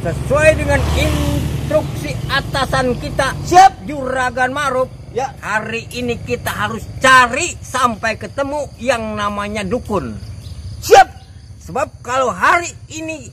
Sesuai dengan instruksi atasan kita, Siap Juragan Ma'ruf. ya. Hari ini kita harus cari sampai ketemu yang namanya dukun. Siap. Sebab kalau hari ini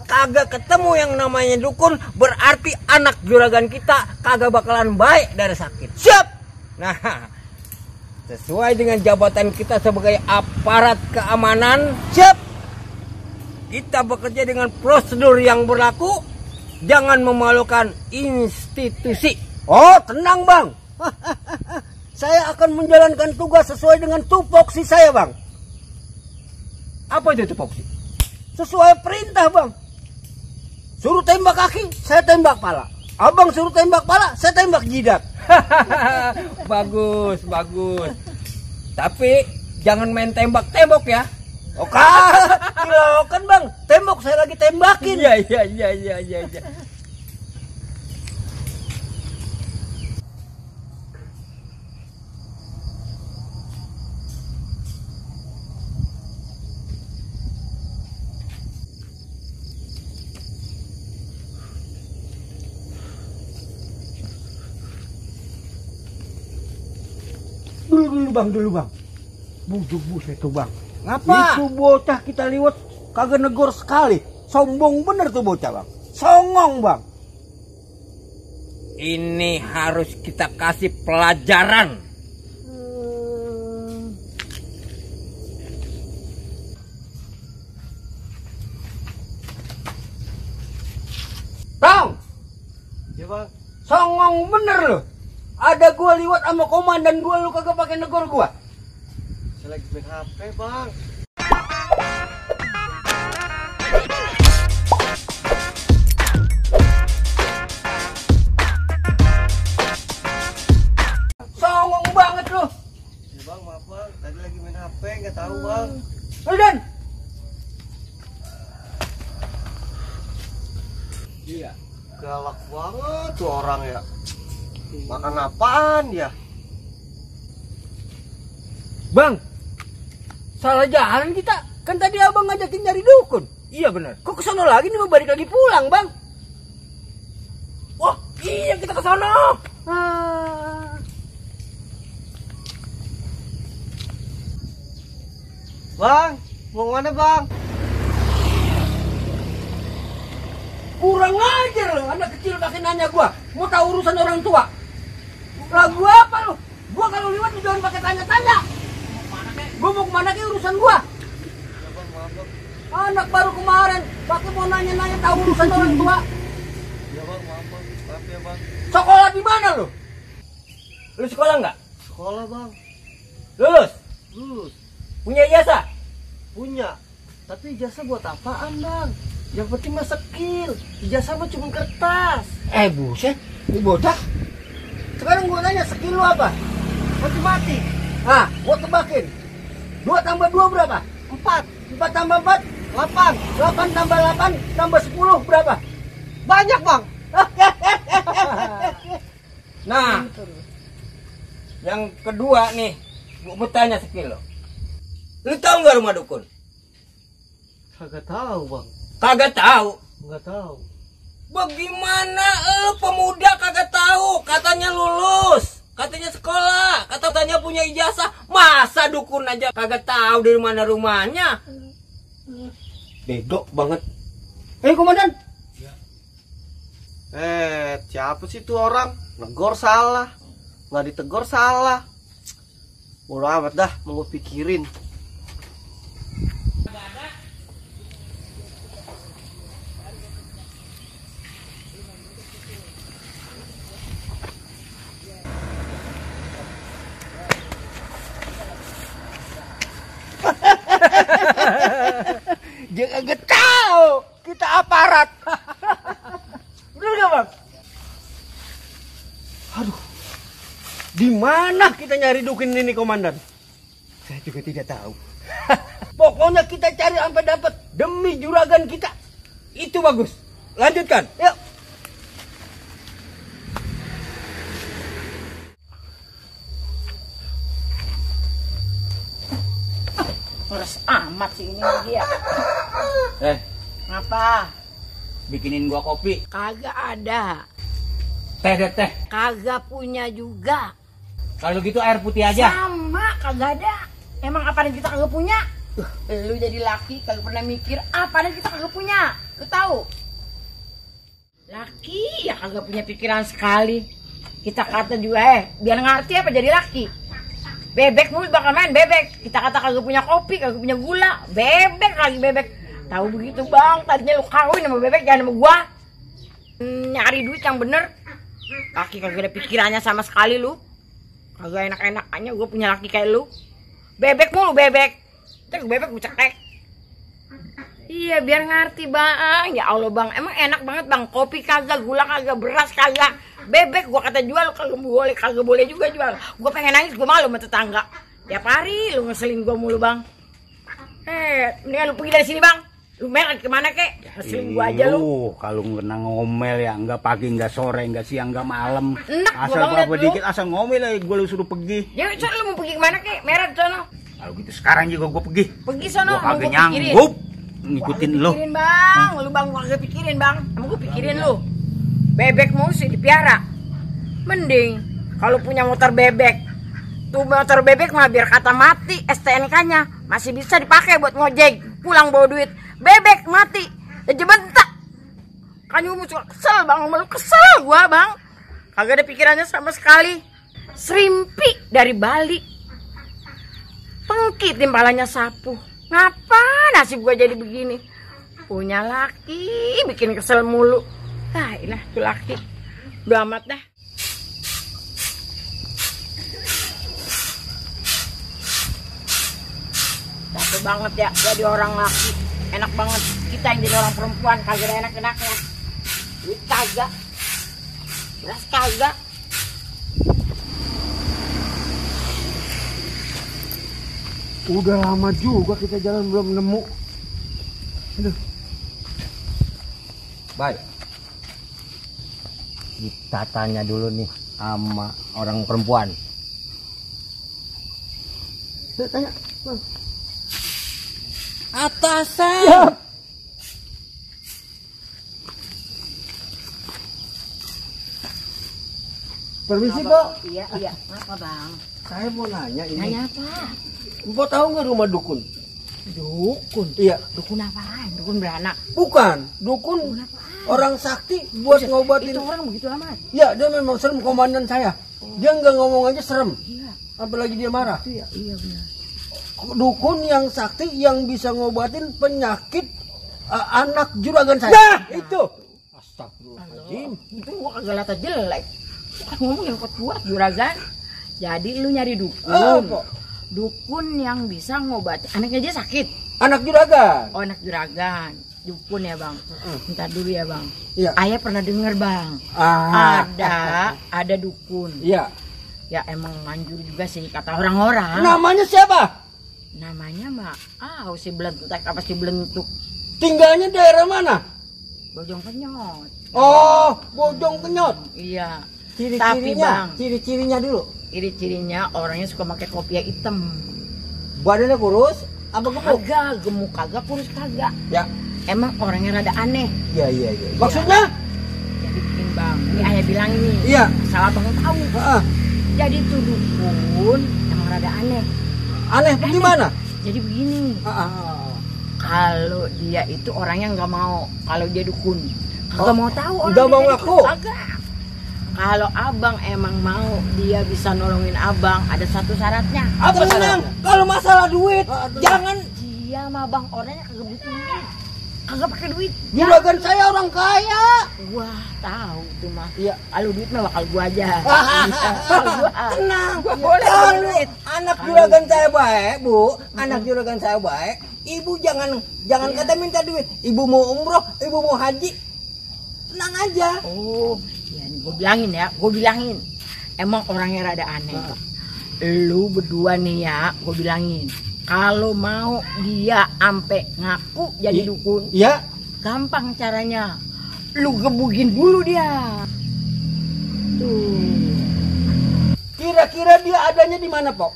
kagak ketemu yang namanya dukun, berarti anak juragan kita kagak bakalan baik dari sakit. Siap. Nah, sesuai dengan jabatan kita sebagai aparat keamanan, Siap. kita bekerja dengan prosedur yang berlaku. Jangan memalukan institusi. Oh, tenang bang. Saya akan menjalankan tugas sesuai dengan tupoksi saya bang. Apa itu tupoksi? Sesuai perintah bang. Suruh tembak kaki, saya tembak pala. Abang suruh tembak pala, saya tembak jidat. Bagus, bagus. Tapi jangan main tembak-tembok ya. Oke, kan bang, tembok saya lagi tembakin. Iya. Dulu bang. Bujuk buset tuh bang. Ngapa? Itu bocah kita liwat kagak negor sekali. Sombong bener tuh bocah bang. Songong bang. Ini harus kita kasih pelajaran. Bang, Ya bang, songong bener loh. Ada gua liwat sama komandan gua, lu kagak pakai negor gua. saya lagi main HP bang. Songong banget lu. Ya bang, maaf bang, tadi lagi main HP, nggak tahu bang. Udan. Iya. Galak banget tuh orang ya. Makan apaan ya? Bang, salah jalan kita. Kan tadi abang ngajakin nyari dukun. Iya benar. Kok kesana lagi nih, mau balik lagi pulang bang? Wah, iya kita ke sana. Bang, mau mana bang? Kurang ajar loh, anak kecil pakai nanya gua. Mau tahu urusan orang tua? Lagu apa lu? Gua kalau lewat jangan pakai tanya-tanya. Gua mau kemana ke urusan gua? Ya bang, maaf bang. Anak baru kemarin pakai mau nanya-nanya tahu urusan orang tua. Ya bang, maaf bang. Maaf ya bang. Sekolah di mana lu? Lu sekolah nggak? Sekolah bang. Lulus? Lulus. Punya ijazah? Punya. Tapi ijazah buat apaan bang? Yang penting mah skill. Ijazah mah cuma kertas. Buset, ini bocah. Sekarang gua tanya, skill lu apa? Matematik. Nah, gua tebakin. 2 tambah 2 berapa? 4. 4 tambah 4? 8. 8 tambah 8 tambah 10 berapa? Banyak bang. Nah, yang kedua nih, gua bertanya skill lo. Lu tahu nggak rumah dukun? Kagak tahu bang. Kagak tahu. Nggak tahu. Bagaimana pemuda kagak tahu? Katanya lulus, katanya sekolah, katanya punya ijazah. Masa dukun aja kagak tahu dari mana rumahnya? Bego banget. Komandan. Siapa sih tuh orang? Negor salah. Nggak ditegor salah. Bodo amat dah, mau gue pikirin. Jangan tahu kita aparat. Bener gak bang? Aduh, di mana kita nyari dukun ini komandan? Saya juga tidak tahu. Pokoknya kita cari sampai dapat demi juragan kita. Itu bagus. Lanjutkan. Yuk. Ngurus amat sih ini lagi ya. Eh, Ngapa? bikinin gua kopi. Kagak ada. Teh deh teh. Kagak punya juga. Kalau gitu air putih aja. Sama, kagak ada. Emang apa yang kita kagak punya? Lu jadi laki kagak pernah mikir apa yang kita kagak punya. Lu tahu? Laki ya kagak punya pikiran sekali. Kita kata juga biar ngerti apa jadi laki. Bebek mulu bakal main bebek. Kita kata kagak punya kopi, kagak punya gula. Bebek lagi bebek. Tahu begitu bang, tadinya lu kawin sama bebek jangan sama gua. Nyari duit yang bener. Laki kagak ada pikirannya sama sekali lu. Kagak enak-enakannya gue punya laki kayak lu. Bebek mulu bebek. Cek bebek gue cekek. Iya biar ngerti bang. Ya Allah bang, emang enak banget bang. Kopi kagak, gula kagak, beras kagak. Bebek gue kata jual, kagak boleh juga jual. Gue pengen nangis, gue malu sama tetangga. Tiap hari lu ngeselin gue mulu bang. Mendingan lu pergi dari sini bang. Lu merek kemana kek? Ngeselin gue aja lu. Kalau kena ngomel ya, enggak pagi, enggak sore, enggak siang, enggak malam. Enak asal apa dikit, asal ngomel aja gue lu suruh pergi. Ya so, lu mau pergi kemana kek? Merek sono. Kalau gitu sekarang juga gue pergi. Pergi sono. Gue kagak nyanggup ngikutin lu. Pikirin bang, lu bang gua kagak pikirin bang. Kamu gue pikirin lu. Bebek mau sih dipiara. Mending kalau punya motor bebek. Tuh motor bebek mah biar kata mati STNK-nya masih bisa dipakai buat ngojek, pulang bawa duit. Bebek mati, aja bentak. Kan lu suka kesel bang, lu kesel gua bang. Kagak ada pikirannya sama sekali. Serimpi dari Bali. Pengkit timpalanya sapu. Ngapa nasib gua jadi begini? Punya laki bikin kesel mulu. Ilah tuh laki. Udah amat dah. Capek banget ya jadi orang laki. Enak banget. Kita yang jadi orang perempuan kagak ada enak-enaknya. Duit kagak. Beras kagak. Udah lama juga kita jalan belum nemu. Aduh. Baik. Kita tanya dulu nih sama orang perempuan. Tanya. Atasan. Ya. Permisi, Pak. Iya. Apa bang? Saya mau nanya ini. Nanya apa? Mbok tahu nggak rumah dukun? Dukun. Iya. Dukun apaan? Dukun beranak. Bukan, dukun orang sakti buat ngobatin. Itu orang begitu amat. Ya, dia memang serem komandan saya. Dia nggak ngomong aja serem. Iya. Apalagi dia marah. Iya benar. Dukun yang sakti yang bisa ngobatin penyakit anak juragan saya. Nah, itu. Astagfirullahaladzim. Itu gua kagak lata jelek. Kan ngomong yang kuat juragan. Jadi lu nyari dukun. Apa? Dukun yang bisa ngobatin anaknya aja sakit. Anak juragan. Oh anak juragan. Dukun ya bang. Bentar dulu ya bang. Iya. Ayah pernah denger bang. Ada dukun. Iya. Ya emang manjur juga sih kata orang-orang. Namanya siapa? Namanya mah si Belentuk apa si Belentuk. Tinggalnya daerah mana? Bojong Kenyot. Oh, Bojong Kenyot. Iya. Ciri-cirinya, ciri-cirinya dulu. Ciri-cirinya orangnya suka pakai kopiah hitam. Badannya kurus, apa gemuk? Kagak, gemuk kagak, kurus kagak. Ya. Emang orangnya rada aneh. Iya. Maksudnya? Jadi bikin bang, ini ayah bilang ini. Iya. Salah bang tahu. Jadi tuh dukun emang rada aneh. Aneh bagaimana? Jadi begini. Kalau dia itu orangnya nggak mau, kalau dia dukun, kagak mau tahu. Nggak mau ngaku. Kagak. Kalau abang emang mau, dia bisa nolongin abang. Ada satu syaratnya. Apa Tenang, kalau masalah duit, jangan. Dia mah bang orangnya kagak butuh duit, kagak pakai duit. Juragan saya orang kaya. Wah tahu tuh mah. Iya. Kalau duit mah bakal gua aja. Tenang, Gua boleh kalau duit. anak juragan saya baik, Bu. Anak juragan saya baik. Ibu jangan kata minta duit. Ibu mau umroh, ibu mau haji. Tenang aja. Oh, ya nih gue bilangin. Emang orangnya rada aneh. Lu berdua nih ya, gue bilangin. Kalau mau dia ampe ngaku jadi dukun, Iya. gampang caranya. Lu gebugin dulu dia. Tuh. Kira-kira dia adanya di mana, Pok?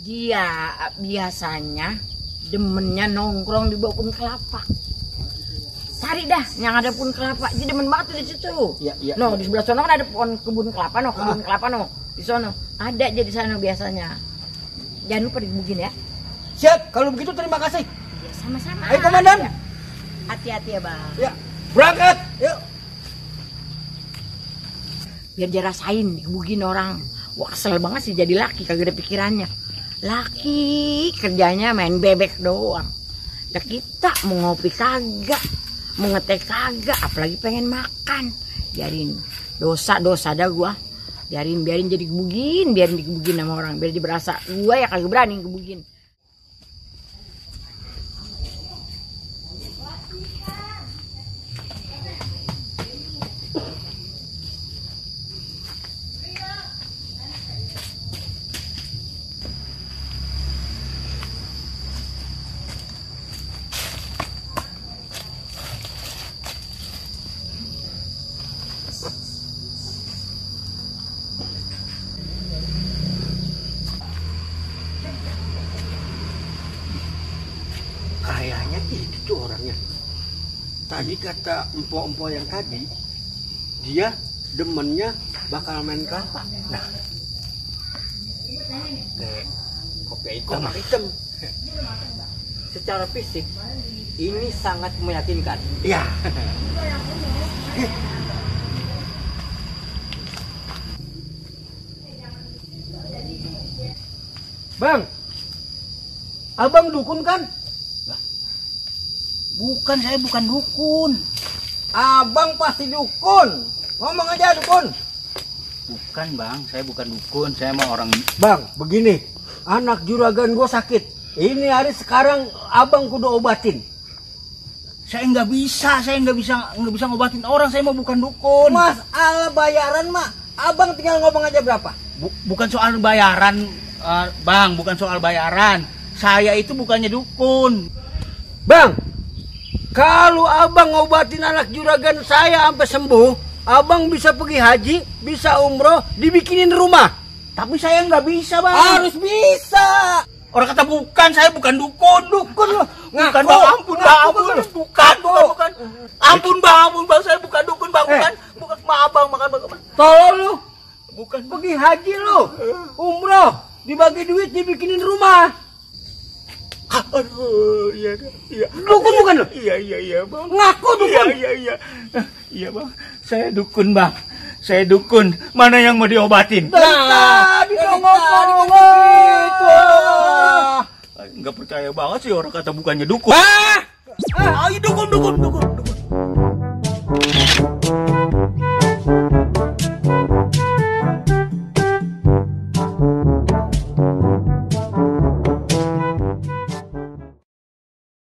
Dia biasanya demennya nongkrong di bawah pohon kelapa. Cari dah yang ada pohon kelapa. Jadi demen banget tuh di situ. Iya. No, di sebelah sana kan ada pohon kebun kelapa no, kebun kelapa no. Di sana ada aja di sana biasanya. Jangan lupa digebukin ya. Siap, kalau begitu terima kasih. Ya sama-sama. Ayo komandan. Ya. Hati-hati ya bang. Ya, berangkat. Yuk. Biar dia rasain digebukin orang. Wah kesel banget sih jadi laki kagak ada pikirannya. Laki kerjanya main bebek doang. Ya kita mau ngopi kagak, mau ngeteh kagak, apalagi pengen makan. Biarin dosa dah gua. Biarin jadi gebugin, biarin digebugin sama orang. Biar dia berasa gua ya kagak berani gebugin. Kayaknya itu tuh orangnya. Tadi kata empok-empok yang tadi, dia demennya bakal main kelapa. Nah, kopi hitam. Secara fisik, ini sangat meyakinkan. Iya. Bang, abang dukun kan? Bukan, saya bukan dukun. Abang pasti dukun. Ngomong aja dukun. Bukan bang, saya bukan dukun. Saya mau orang. Bang, begini. Anak juragan gua sakit. Ini hari sekarang abang kudu obatin. Saya nggak bisa ngobatin orang. Saya mau bukan dukun. Masalah bayaran mah, abang tinggal ngomong aja berapa. Bukan soal bayaran, bang. Bukan soal bayaran. Saya itu bukannya dukun. Bang, kalau abang ngobatin anak juragan saya sampai sembuh, abang bisa pergi haji, bisa umroh, dibikinin rumah. Tapi saya nggak bisa bang. Harus bisa. Orang kata bukan, saya bukan dukun. Dukun loh. Bukan bang, ampun bang, bukan. Ampun bang, saya bukan dukun bang, bukan. Maaf bang, makan. Tolong lu, Bukan. pergi haji lu, umroh, dibagi duit, dibikinin rumah. Aduh, iya. Dukun bukan lu? Iya bang. Ngaku dukun. Iya bang, saya dukun bang. Saya dukun. Mana yang mau diobatin? Tadi dong ngomong gitu. Nggak percaya banget sih orang kata bukannya dukun. Ayo dukun.